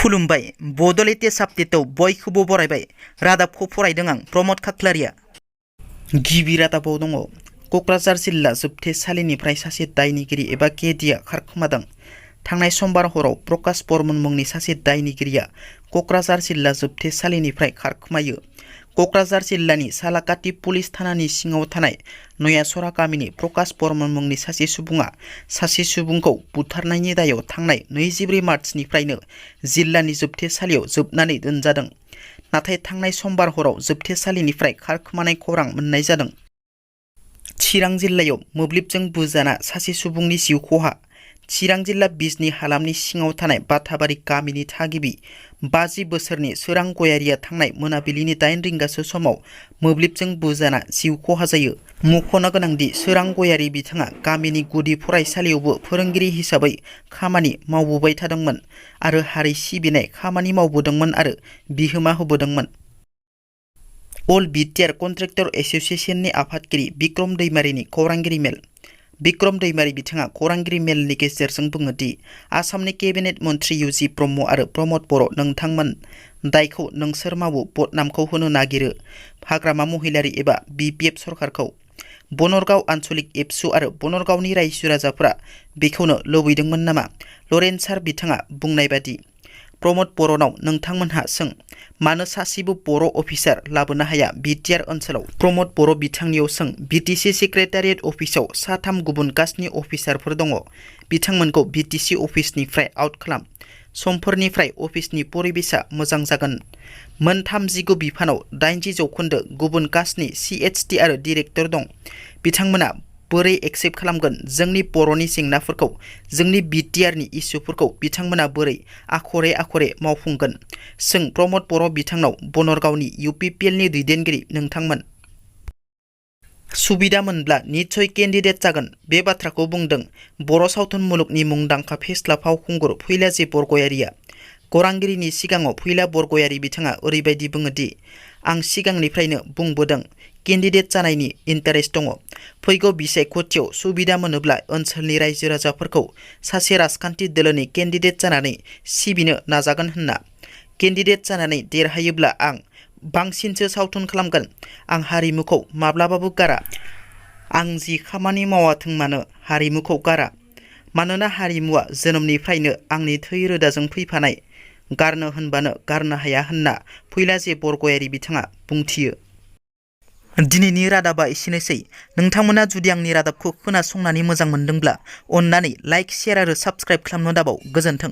खुलुमबाय बड'लेण्ड आपडेटआव बयखौबो बरायबाय। रादाबखौ फरायदों आं प्रमद खाख्लारिया। गिबि रादाबाव दङ क'क्राझार जिल्ला जोबथेसालिनिफ्राय सासे दायनिगिरि एबा केदिआ खारखोमादों। थांनाय समबार हराव प्रकाश बर्मन मुंनि सासे दायनिगिरिया क'क्राझार जिल्ला जोबथेसालिनिफ्राय खारखोमायो। क'क्राझार जिल्लानि सालाकाटि पुलिस थानानि सिङाव थानाय नयासरा गामिनि प्रकाश बर्मन मुंनि सासे सुबुङा सासे सुबुंखौ बुथारनायनि दायाव थांनाय 24 मार्चनिफ्रायनो जिल्लानि जोबथेसालियाव जोबनानै दोनजादों। नाथाय थांनाय समबार हराव जोबथेसालिनिफ्राय खारखोमानाय खौरां मोननाय जादों। चिरां जिल्लायाव मोब्लिबजों बुजाना सासे सुबुंनि जिउ खहा। चिरां जिल्ला बिजनी हालामनि सिङाव थानाय बाथाबारि गामिनि थागिबि 50 बोसोरनि सोरां गयारिया थांनाय मोनाबिलिनि 8 रिंगासो समाव मोब्लिबजों बुजाना जिउ खहा जायो। मख'नो गोनांदि सोरां गयारि बिथाङा गामिनि गुदि फरायसालियावबो फोरोंगिरि हिसाबै खामानि मावबोबाय थादोंमोन आरो हारि सिबिनाय खामानि मावबोदोंमोन आरो बिहोमा होबोदोंमोन। अल बिटिआर कन्ट्रेक्टर एस'सिएशननि आफादगिरि बिक्रम दैमारिनि खौरांगिरि मेल। बिक्रम दैमारि बिथाङा खौरांगिरि मेलनि गेजेरजों बुङो दि आसामनि केबिनेट मन्त्रि इउजि ब्रह्म आरो प्रमद बर' नोंथांमोन दायखौ नोंसोर मावो बदनामखौ होनो नागिरो हाग्रामा महिलारी एबा बिपिएफ सरकारखौ। बनरगाव आन्चलिक एबसु आरो बनरगावनि रायजो राजाफोरा बेखौनो लुबैदोंमोन नामा? लरेन्सार बिथाङा बुंनाय बादि प्रमद बर'नाव नोंथांमोनहा सों मानो सासेबो बर' अफिसार लाबोनो हाया बिटिआर ओनसोलाव? प्रमद बर' बिथांनियाव सों बिटिसि सेक्रेटारियेट अफिसाव 3 गुबुन कास्टनि अफिसारफोर दङ। बिथांमोनखौ बिटिसि अफिसनिफ्राय आउट खालाम। समफोरनिफ्राय अफिसनि परिबेसा मोजां जागोन। मोन 30 बिफानाव 80% गुबुन कास्टनि सिएचटि आरो डिरेक्टर दं। बिथांमोना बोरै एक्सेप्ट खालामगोन जोंनि बर'नि जेंनाफोरखौ, जोंनि बिटिआरनि इसुफोरखौ बिथांमोना बोरै आखरे आखरे मावफुंगोन? सों प्रमद बर' बिथांनाव बनरगावनि UPPLनि दैदेनगिरि नोंथांमोन। सुबिदा मोनब्ला निश्चय केन्डिडेट जागोन। बे बाथ्राखौ बुंदों बर' सावथुन मुलुगनि मुंदांखा फेस्ला फावखुंगुर फैलाजि बरगयारिया। खौरांगिरिनि सिगाङाव फैला बरगयारि बिथाङा ओरैबायदि बुङो दि आं सिगांनिफ्रायनो बुंबोदों केन्डिडेट जानायनि इन्टारेस्ट दङ। फैगौ बिसायख'थियाव सुबिदा मोनोब्ला ओनसोलनि रायजो राजाफोरखौ सासे राजखान्थि दोलोनि केन्डिडेट जानानै सिबिनो नाजागोन होनना। केन्डिडेट जानानै देरहायोब्ला आं बांसिनसो सावथुन खालामगोन। आं हारिमुखौ माब्लाबाबो गारा। आं जि खामानि मावाथों मानो हारिमुखौ गारा। मानोना हारिमुवा जोनोमनिफ्रायनो आंनि थै रोदाजों फैफानाय। गारनो होनबानो गारनो हाया होनना फैलाजि बरगयारि बिथाङा बुंथियो। दिनैनि रादाबा एसेनोसै। नोंथांमोना जुदि आंनि रादाबखौ खोनासंनानै मोजां मोनदोंब्ला अन्नानै लाइक, शेयार आरो साबस्क्राइब खालामनो दाबाव। गोजोन्थों।